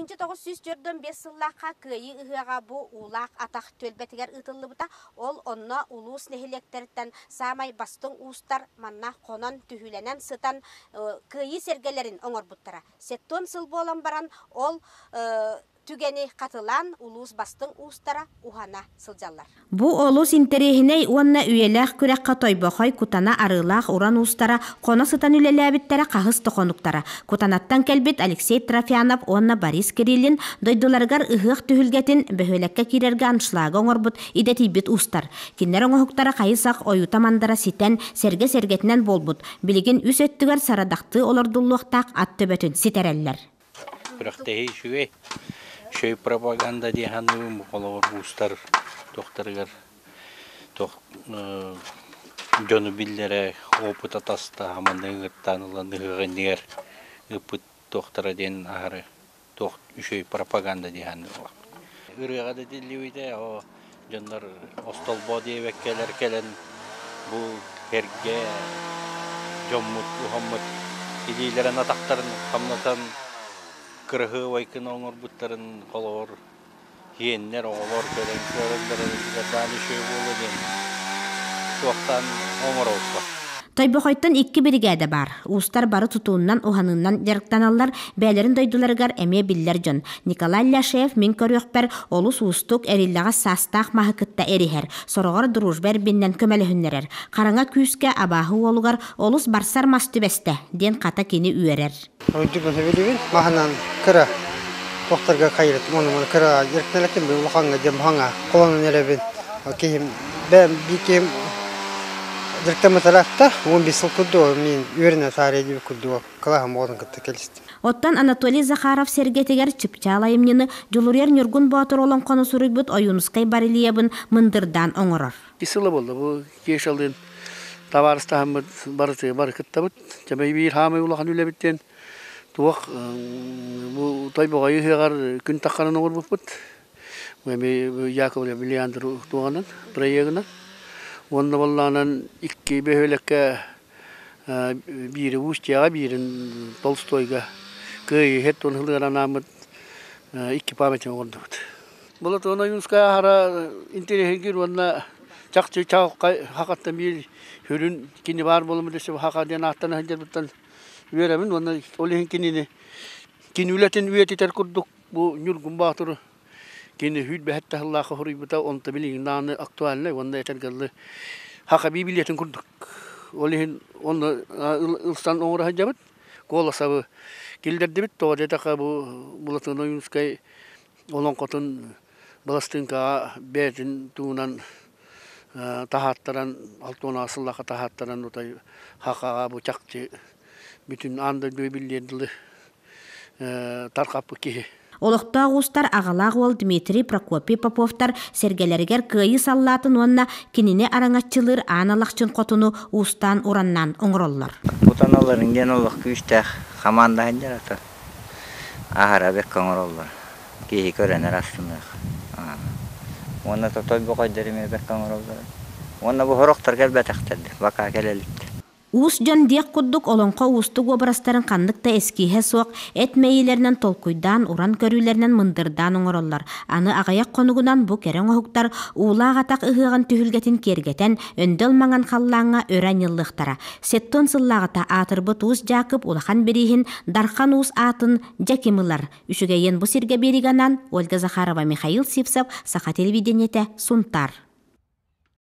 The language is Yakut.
1945 сыллаахха Кыайыы ыһыаҕа бу Уулаах Атах түөлбэтигэр ыытыллыбыта. Ол онно улуус нэһилиэктэриттэн саамай бастыҥ уустар манна хонон, түһүүлэнэн сытан Кыайыы сэргэлэрин оҥорбуттара. Сэттиэн сыл буолан баран ол түгэни хатылаан улуус бастыҥ уустара уһана сылдьаллар. Бу олус интэриэһинэй уонна үйэлээх күрэххэ Тойбохой, Кутана, Арыылаах уран уустара хоно сытан үлэлээбиттэрэ хаһыс да хонуктара. Кутанаттан кэлбит Алексей Трофянов уонна Борис Кириллин дойдуларыгар ыһыах түһүлгэтин бөһүөлэккэ киирэргэ аншлагы оҥорбут идэтийбит уустар. Кинилэр оҥоһуктара хайы-сах ойуута-мандара ситэн, сэргэ-сэргэтинэн буолбут, билигин үс өттүгэр сарадахтыы олордуллуохтаах ат төбөтүн ситэрэллэр. Күрэхтэһии үчүгэй. Үчүгэй пропаганда дии саныыбын. Холобур, уустар туохтарыгар туох дьону биллэрэ опыт атастаһа манна ыҥыртаан ылан ыһыах иннигэр ыыппыт туохтара диэн аһары туох үчүгэй пропаганда дии саныыбын. Ырыаҕа да этиллибитэ, о дьоннор остолбоо диэбэккэлэр кэлэн бу эргэ дьоммут уһаммыт илиилэрин атахтарын хамнатан кыраһыабай гына оҥорбуттарын холобур иэннэр оҕолор көрөн көрөллөрүгэр даҕаны үчүгэй буолуо диэн туохтаан оҥоробуппут. Тойбохойтон икки биригээдэ баар. Уустар бары тутууннан, уһаныынан дьарыктаналлар, бэйэлэрин дойдуларыгар эмиэ биллэр дьон. Николай Ляшеев мин көрүөхпэр олус уустук, эриллэҕэс саастаах маһы кытта эриһэр, сороҕор дружба эрбиннэн көмөлөһүннэрэр. Хараҥа күүскэ абааһы уолугар олус барсар мас түбэстэ, диэн хата кини үөрэр. Өйдүбүн сөбүлүүбүн. Маһынан кыра тохторго хайырытым, ону кыра дьарыктанар улахаҥҥа дьэ маһаҥа холонон эрэбин. Киһим бэйэм биир киһим дьарыктаммытараатта 15 сыл курдук мин үөрэнэ саарыйа диэбит курдук кылааһым оҕотун кытта кэлистим. Оттон Анатолий Захаров сэргэтигэр чыпчаал айымньыны Дьулуруйар Ньургун Боотур олоҥхону суруйбут Ойуунускай барельебын мындырдаан оҥорор. Сыла буолла бу Кешалыын табаарыстаһаммыт барытыгар бары кыттабыт. Дьэ биир хаамай улахан үлэбит диэн туох бу Тойбоҕой ыһыаҕар күн тахханан оҥорбуппут. Яковлев Леандр туоҕанан проегынан. Уонна буоллаҕынан икки бөһүөлэккэ биири Устьяҕа, биирин Толстойга Кыайыы иһэр туон анааммыт икки памятник оҥордубут. Платон Ойуунскай аһара интэриэһиргиир уонна чахчы чаҕылхай хахаттан биир сүрүн кини баар буоламмыт өссө хаха диэн ааттана сылдьарбыттан үөрэбин уонна ол иһин кинини кини үлэтин үйэтитэр курдук бу Ньургун Боотуру кини сүүрбэһэт таһыллаахха суруйбута онто билигин даҕаны актуальнай уонна этэргэ дылы хаха биибилиэтин курдук ол иһин онно ылсан оҥоро сылдьабыт Куоласабы киллэрдибит тоҕо диэтэххэ бу Былатыан Ойуунускай олоҥхотун быластыыҥкаҕа бэйэтин туһунан таһааттаран алтуонаҕа сыллаахха таһааттаран утай хахаҕа бу чахчы бүтүн аан дойдуга биллиэр дылы тарҕаппыт киһи. Олохтоох уустар аҕалаах уол Дмитрий Прокопий Поповтар сэргэлэригэр Кыайыы саллаатын уонна кинини араҥаччылыыр Аан Алахчын хотуну уустаан-ураннаан оҥороллор. Кутаналарын диэн олох күүстээх хамаанда сылдьар ата. Аһара бэккэ оҥороллор. Киһи көрөн эрэ астыныах. Уонна тотой бөҕөйдөр эмиэ бэккэ оҥороллор. Уонна бу сорохтор кэлбэтэхтэр бакаа кэлэ иликтэр. Уус дьон диэх курдук олоҥхо уустук уобарастарын ханнык да эскииһэ суох эт мэйиилэринэн толкуйдаан, уран көрүүлэринэн мындырдаан оҥороллор. Аны аҕыйах хонугунан бу кэрэ оҥоһуктар Уулаах Атах ыһыаҕын түһүлгэтин киэргэтэн, өндөл маҥан халлааҥҥа өрө анньыллыахтара. Сеттон сыллааҕыта аатырбыт Уус Дьаакып улахан бирииһин Дархан Уус аатын дьэ ким ылар? Үчүгэйин бу сиргэ биэригэ анаан Ольга Захарова, Михаил Сивцев, Саха телевидениетэ, Сунтаар.